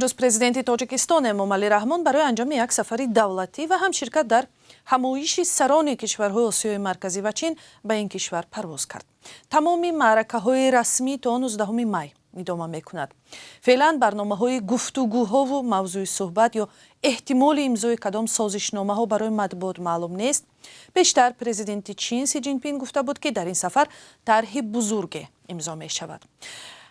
Имрӯз президенти Тоҷикистон Эмомалӣ Раҳмон барои анҷоми як сафари давлатӣ ва ҳамширкат дар ҳамоиши сарони кишварҳои Осиёи Марказӣ ва Чин ба ин кишвар парвоз кард. Тамоми маъракаҳои расмӣ то 19 май идома мекунад. Феълан барномаҳои гуфтугӯҳову мавзӯи суҳбат ё эҳтимоли имзои кадом созишномаҳо барои матбуот маълум нест. Пештар президенти Чин Си Ҷинпин гуфта буд, ки дар ин сафар тарҳи бузурге имзо мешавад.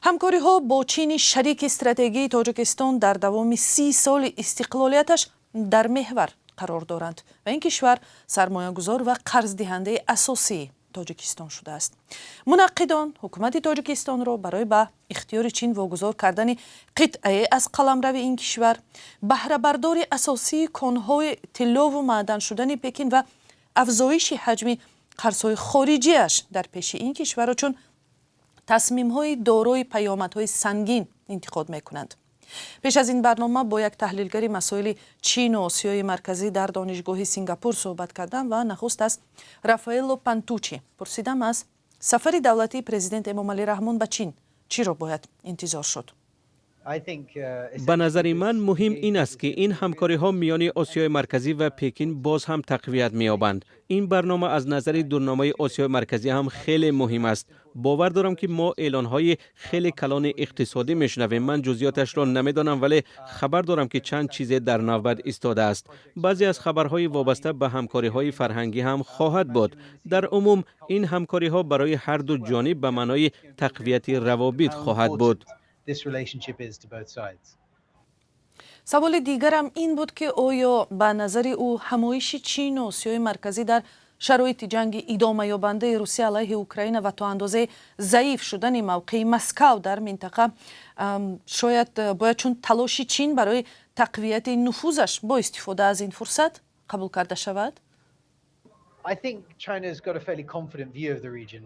Ҳамкориҳо бо Чини шарики стратегии Тоҷикистон дар давоми 30 соли истиқлолияташ дар меҳвар қарор доранд ва ин кишвар сармоягузор ва қарздиҳандаи асосии Тоҷикистон шудааст. Мунаққидон ҳукумати Тоҷикистонро барои ба ихтиёри Чин вогузор кардани қитъае аз қаламрави ин кишвар, баҳрабардори асосии конҳои тиллову маъдан шудани Пекин ва афзоиши ҳаҷми қарзҳои хориҷиаш дар пеши ин кишварро чун тасмимҳои дорои паёмадҳои сангин интиқод мекунанд. Пеш аз ин барнома бо як таҳлилгари масоили Чину Осиёи Марказӣ дар Донишгоҳи Сингапур суҳбат кардам ва нахуст аз Рафаэлло Пантучи пурсидам, аз сафари давлатии президент Эмомалӣ Раҳмон ба Чин чиро бояд интизор шуд. Ба назари ман, муҳим ин аст, ки ин ҳамкориҳо миёни Осиёи Марказӣ ва Пекин боз ҳам тақвият меёбанд. Ин барнома аз назари дурнамои Осиёи Марказӣ ҳам хеле муҳим аст. Бовар дорам, ки мо эълонҳои хеле калони иқтисодӣ мешунавем. Ман ҷузъиёташро намедонам, вале хабар дорам, ки чанд чизе дар навбат истодааст. Баъзе аз хабарҳои вобаста ба ҳамкориҳои фарҳангӣ ҳам хоҳад буд. Дар умум, ин ҳамкориҳо барои ҳарду ҷониб ба маънои тақвияти равобит хоҳад буд. This relationship is to both sides. Саволи дигарам ин буд, ки оё ба назари ӯ ҳамоиши Чину Осиёи Марказӣ дар шароити ҷанги идомаёбандаи Русия алайҳи Украина ва то андозаи заиф шудани мавқеи Москав дар минтақа шояд бояд чун талоши Чин барои тақвияти нуфузаш бо истифода аз ин фурсат қабул карда шавад. I think China's got a fairly confident view of the region.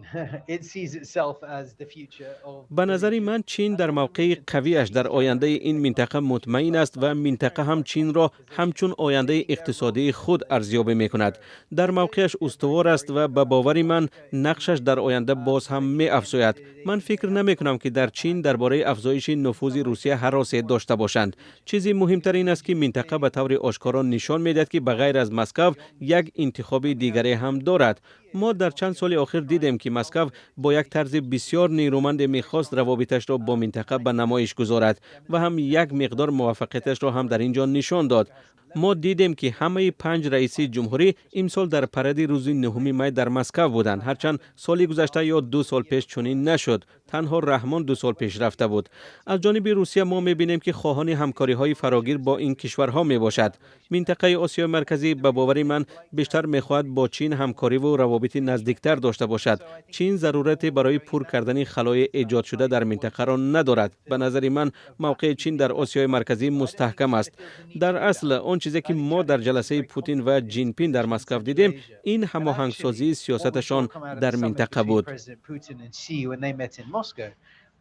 It sees itself as the future of Ба назари ман, Чин дар мавқеи қавиаш дар ояндаи ин минтақа мутмаин аст ва минтақа ҳам Чинро ҳамчун ояндаи иқтисодии худ арзёбӣ мекунад. Дар мавқеаш устувор аст ва ба бовари ман, нақшаш дар оянда боз ҳам меафзояд. Ман фикр намекунам, ки дар Чин дар бораи афзоиши нуфузи Русия ҳаросе дошта бошанд. Чизи муҳимтар ин аст, ки минтақа ба таври ошкоро нишон медиҳад, ки ба ғайр аз Москав як интихоби дигаре ҳам дорад. Мо дар чанд соли охир дидем, ки Москав бо як тарзи бисёр нерӯманде мехост равобиташро бо минтақа ба намоиш гузорад ва ҳам як миқдор муваффақияташро ҳам дар ин ҷо нишон дод. Мо дидем, ки ҳамаи панҷ раиси ҷумҳурӣ имсол дар паради рӯзи 9 май дар Москав буданд, ҳарчанд соли гузашта ё 2 сол пеш чунин нашуд. Танҳо Раҳмон 2 сол пеш рафта буд. Аз ҷониби Русия мо мебинем, ки хоҳони ҳамкориҳои фарогир бо ин кишварҳо мебошад. Минтақаи Осиёи Марказӣ, ба бовари ман, бештар мехоҳад бо Чин ҳамкориву равобити наздиктар дошта бошад. Чин зарурате барои пур кардани халои эҷодшуда дар минтақаро надорад. Ба назари ман, мавқеи Чин дар Осиёи Марказӣ мустаҳкам аст. Дар асл, он чизе ки мо дар ҷаласаи Путин ва Ҷинпин дар Москав дидем, ин ҳамоҳангсозии сиёсаташон дар минтақа буд.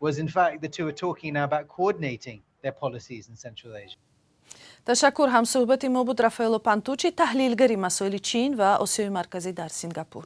Was in fact the two are talking now about coordinating their policies in Central Asia. Ташаккур. Ҳамсӯҳбати мо буд Рафаэло Пантучи, таҳлилгари масоили Чин ва Осиёи Марказӣ дар Сингапур.